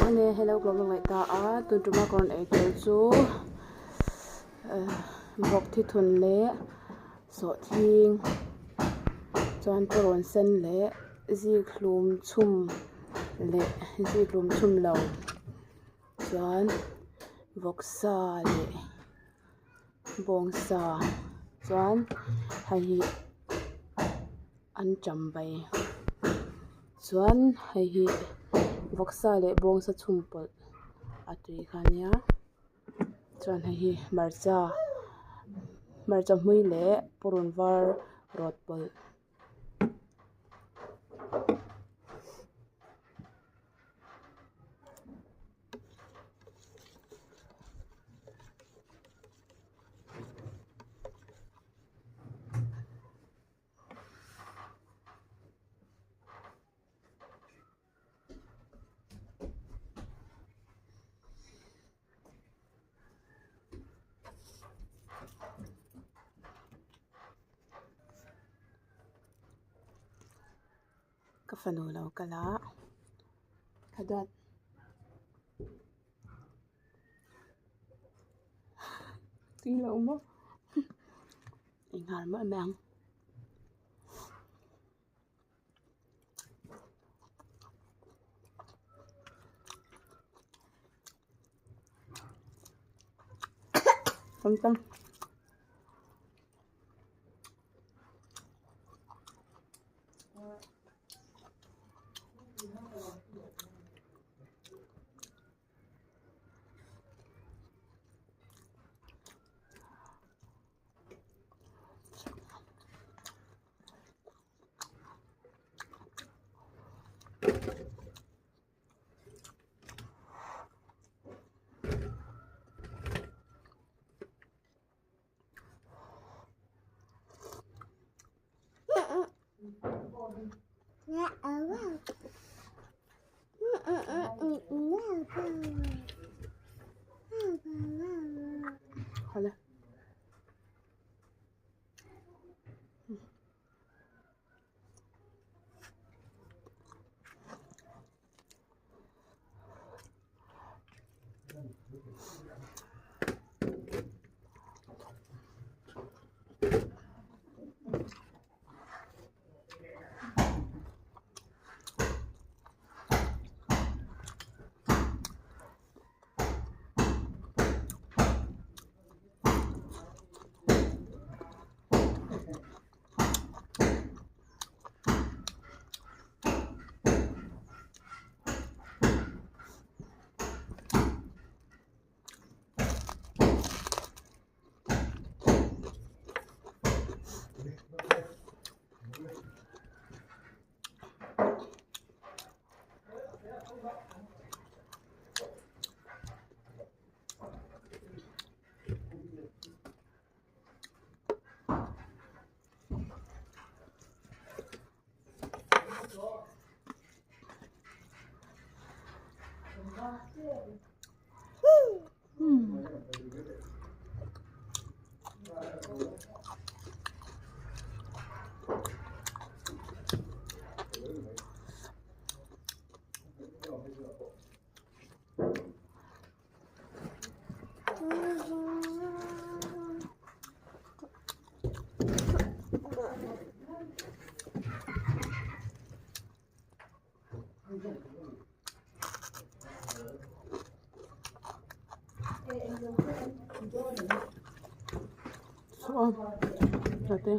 Awle hello ka lo ngaih ta a tun tuma ka rawn ei tur chu vawk thithun leh sawhthing chuan pawrawn sen leh zikhlum chhum leh zikhlum chhum lo chuan vawksa leh bawngsa chuan hei hi anṭam bai chuan hei hi vawksa leh bawngsa chhum pawlh a tui kha ania chuan hei hi hmarcha hmarcha hmui leh purun var rawt pawlh. Ka fanu lo kal a ka duat tui lo maw ei nghal mawlh mai ang. Awle. Saw ate.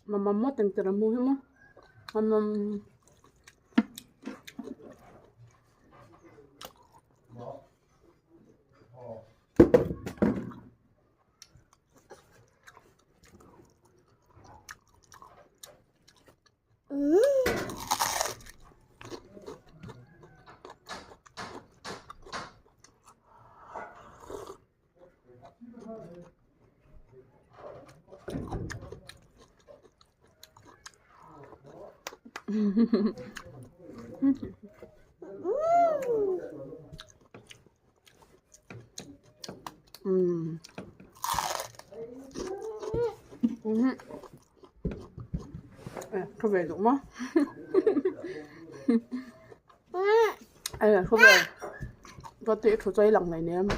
Mama mo tengtera mu hi maw mama. Thu ve duh maw thu ve ka tih thu chawi lang hleinem.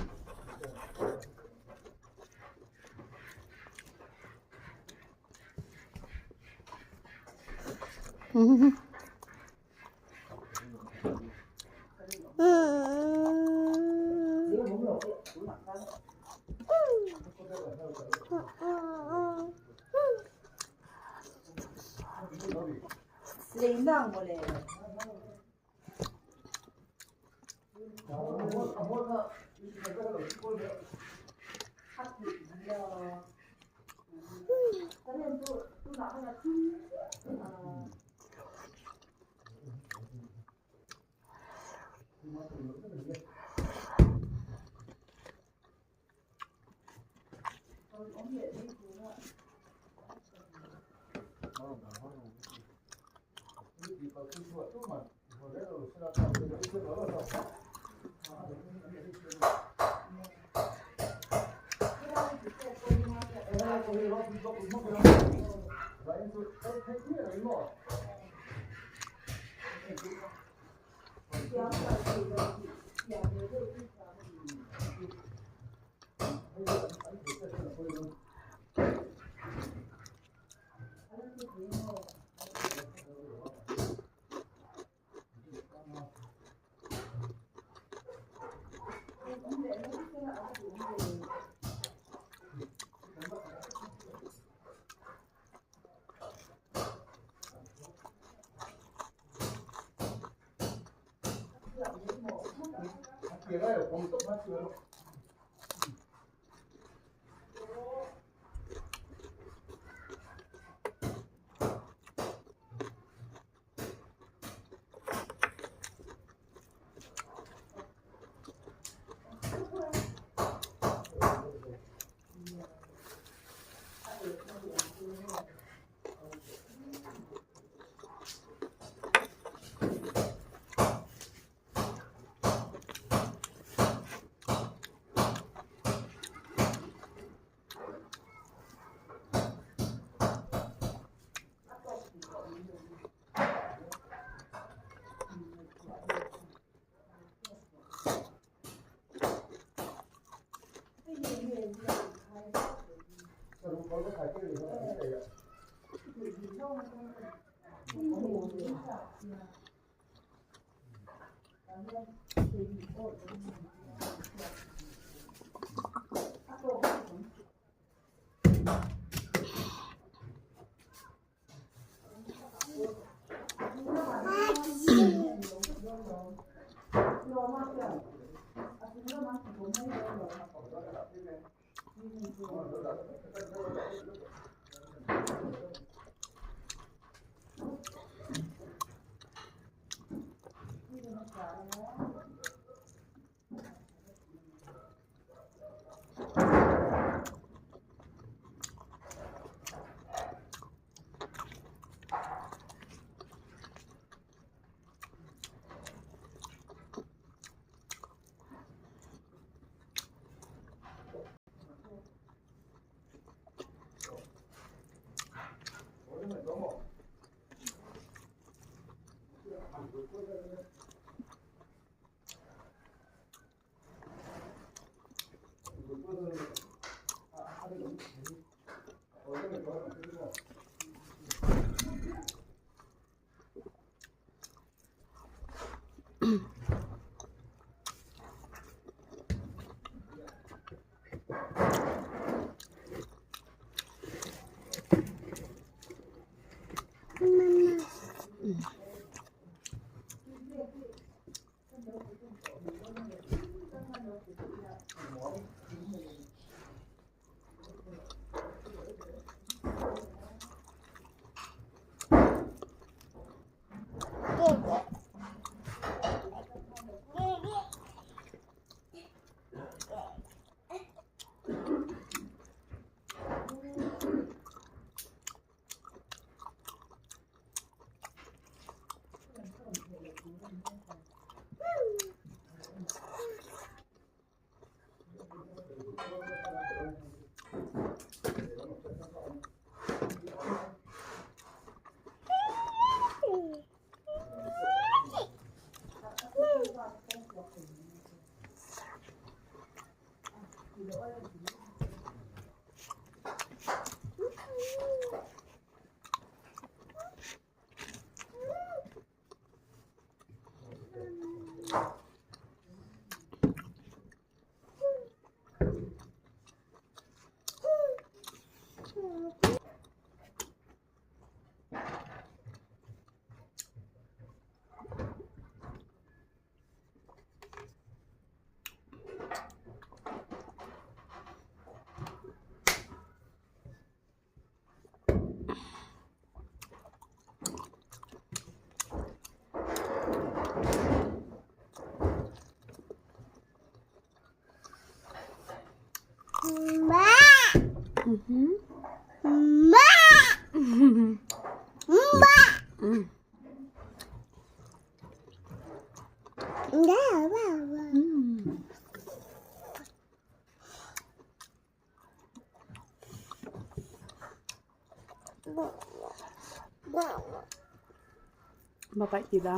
Bye bye ti la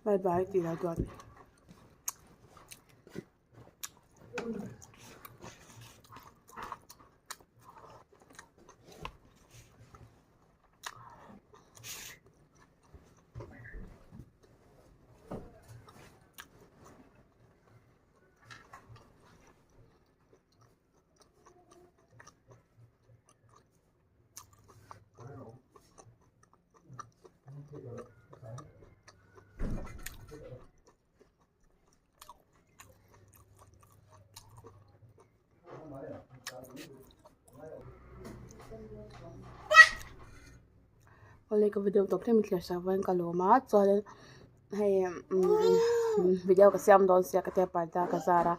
bye bye ti la duat. Awle ka video tawp thleng thlir sak vawiin ka lawm a chuanin hei umm video ka siam dawn sia ka tia parda ka zar a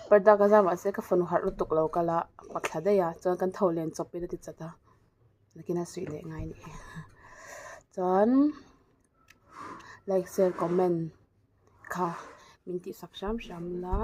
parda ka zar mahse ka fanu harh lutuk lo kal a a thla daih a chuan kan tho len chawp in a ti chat a nakin a suih leh ngai a nih hi chuan like share comment kha min tih sak hram hram la.